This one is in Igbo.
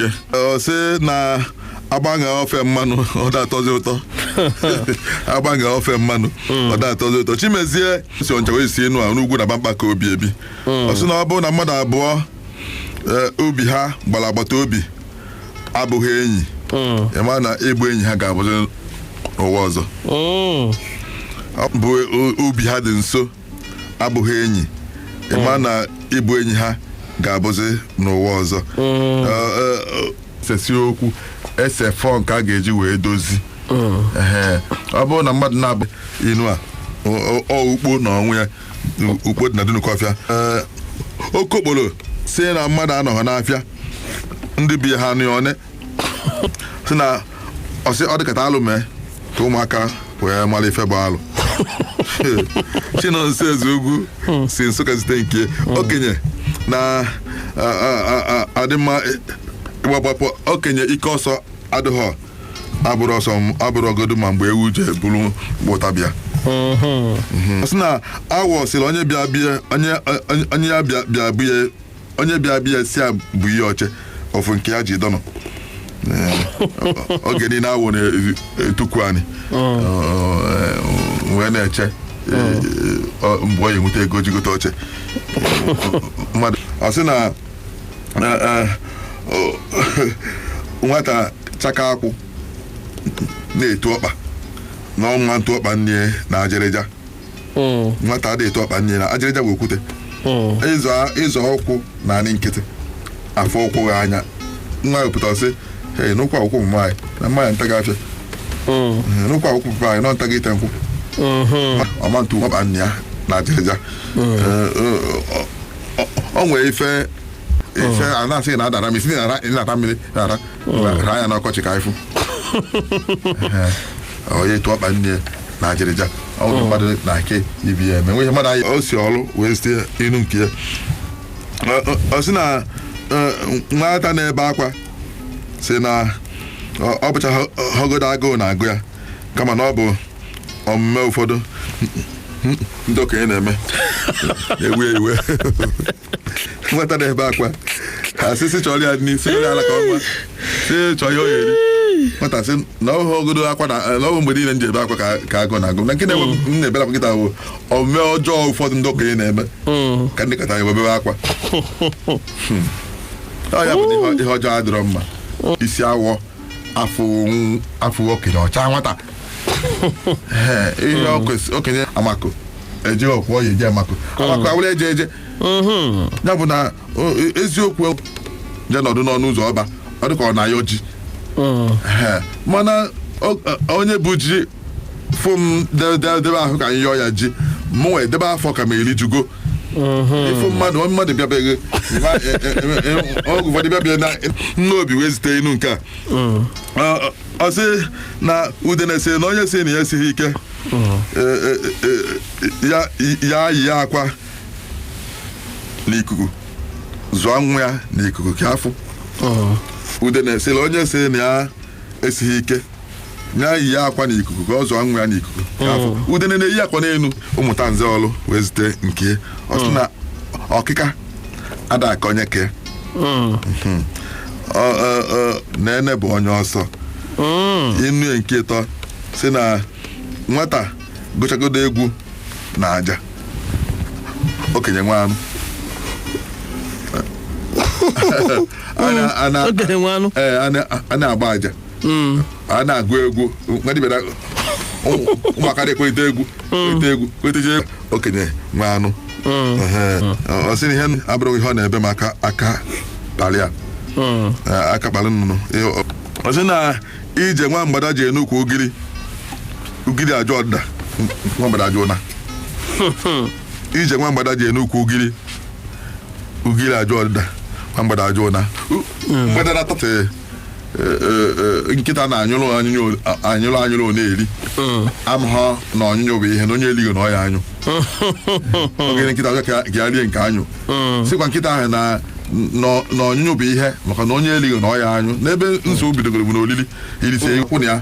ike. Ọ sị na agbanwe ofe mmanụ, ọ da-atọzi ụtọ. Agbanwe ofe mmanụ, ọ da-atọzi ụtọ. Chimezie si Ọnịcha wee si enu a n'ugwu na Bamkpa ka obi ebi. Ọ sị na ọ bụrụ na mmadụ abụọ obi ha gbara agbata obi abụghị enyi, ịma na ịbụ enyi ha ga-abụzi n'ụwa ọzọ. Ọ bụ obi ha dị nso abụghị enyi, ịma na ịbụ enyi ha ga-abụzi n'ụwa ọzọ. Sesi okwu ese fọ nke a ga-eji wee dozi. Ehe. Ọ bụrụ na mmadụ na-abụ inu a ọ ukpo na ọnwụ ya ukpo dị na Dunukọfịa. Okokporo si na mmadụ anọghị n'afịa, ndị bi ha nụ one si na ọsị ọ dịkata alụ mee ka ụmụaka wee mara ife bụ alụ. Chinonso Eze Ugwu si Nsụka site nke okenye na adịmma ịgbapapụ okenye ike ọsọ adịghọ abụrụ ọsọ abụrụ ọgodo ma mgbe ewu ji buru mkpụta bịa. Ọ sị na awọ sịrị onye bịa bịa onye ya bịa bịa bịa onye bịa bịa si a bụ ihe ọche ofu nke ya ji dọnọ. Oge niile awọ na-etukwu anyị wee na-eche mgbe ọ ya enweta ego jigote oche mmadụ. Ọ sị na nwata chaka akwụ na-etu ọkpa na ọnwa ntụ ọkpa nne na ajịrịja. Nwata adịghị etu ọkpa nne na ajịrịja bụ okwute. Ịzọ ụkwụ na anị nkịtị afọ ụkwụ gị anya nwa wepụta sị hei n'ụkwụ akwụkwọ mma anyị na mmanya nta gị afịa n'ụkwụ akwụkwọ papa anyị nọ nta gị ite nkwụ ọma ntụ ọkpa nne ya na ajịrịja. Ọ nwere ife ife a na-asị na adara mmiri si na nara mmiri nara raa ya n'ọkọchị ka ịfụ onye tụọ ọkpa nne na ajịrịja. Ọ nwere mmadụ na-ake ibi ya eme nweghị mmadụ anyị o si ọrụ wee site inu nke ya. Ọ sị na nwata na-ebe akwa si na ọ bụcha hogodo agụụ na-agụ ya, kama na ọ bụ omume ụfọdụ ndị okenye na-eme na-ewe iwe. Nwata na-ebe akwa asị sị chọrọ ya n'isi chọrọ ya ala ka ọma sị chọọ ihe ọ ga-eri. Nwata sị na ọ bụ ogodo akwa na ọ bụ mgbe niile m ji ebe akwa ka agụụ na-agụ na nke na-enwe m na-ebere akwa kịta bụ omume ọjọọ ụfọdụ ndị okenye na-eme ka ndị kata ewebebe akwa. Ọ ya bụ na ihe ọjọọ adịrọ mma. Isi awọ afụ okenye ọcha nwata. Ihe okenye amako eje ọkwụ ọ ya eje amako amako awụrụ eje eje ya bụ na eziokwu je nọdụ n'ọnụ ụzọ ọba ọ dịka ọ na-ayọ ji. Mana onye bụ ji fụ m debe ahụ ka anyị yọọ ya ji mụ wee debe afọ ka m erijugo. Ịfụ mmadụ mmadụ bịabeghị oge ụfọdụ bịabịa na nna obi wee zite inu nke a. Ọ sị na udene sị na onye sị na ya esighị ike ya ya yi ya akwa n'ikuku zụọ nwa ya n'ikuku ka afụ. Udene sịrị onye sị na ya esighị ike ya yi ya akwa n'ikuku ka ọ zụọ nwa ya n'ikuku ka afụ. Udene na-eyi akwa n'elu. Ụmụta nze ọlụ wee zite nke ọ sị na ọkịka ada aka onye kee na ene bụ onye ọsọ. Inu nke ịtọ si na nwata gụchagodo egwu na aja okenye nwe anụ. Okenye nwe anụ. Ee, a na-agba aja, a na-agụ egwu nwa dibịa ụmụaka na-ekwelite egwu kwelite egwu kwelite okenye nwe anụ. Ọ sị na ihe abụrụ ihe ọ na-ebe m aka aka kpalịa aka kpalị nnụnụ. Ọ sị na ije nwa mgbada ji enukwu ugiri ugiri ajụ ọdịda nwa mgbada ajụ ụna. Ije nwa mgbada ji enukwu ugiri ugiri ajụ ọdịda nwa mgbada ajụ ụna. Mgbada na-atatị nkịta na-anyụrụ anyụrụ anyụrụ anyụrụ na-eri amụghọ na ọnyụnyụ bụ ihe na onye elighị na ọ ya anyụ oge nkịta ọjọọ ka ya rie nke anyụ sịkwa nkịta ahụ na na ọnyụnyụ bụ ihe maka na onye elighị na ọ ya anyụ n'ebe nsogbu bidogoro bụ n'olili irisie ikwu na ya.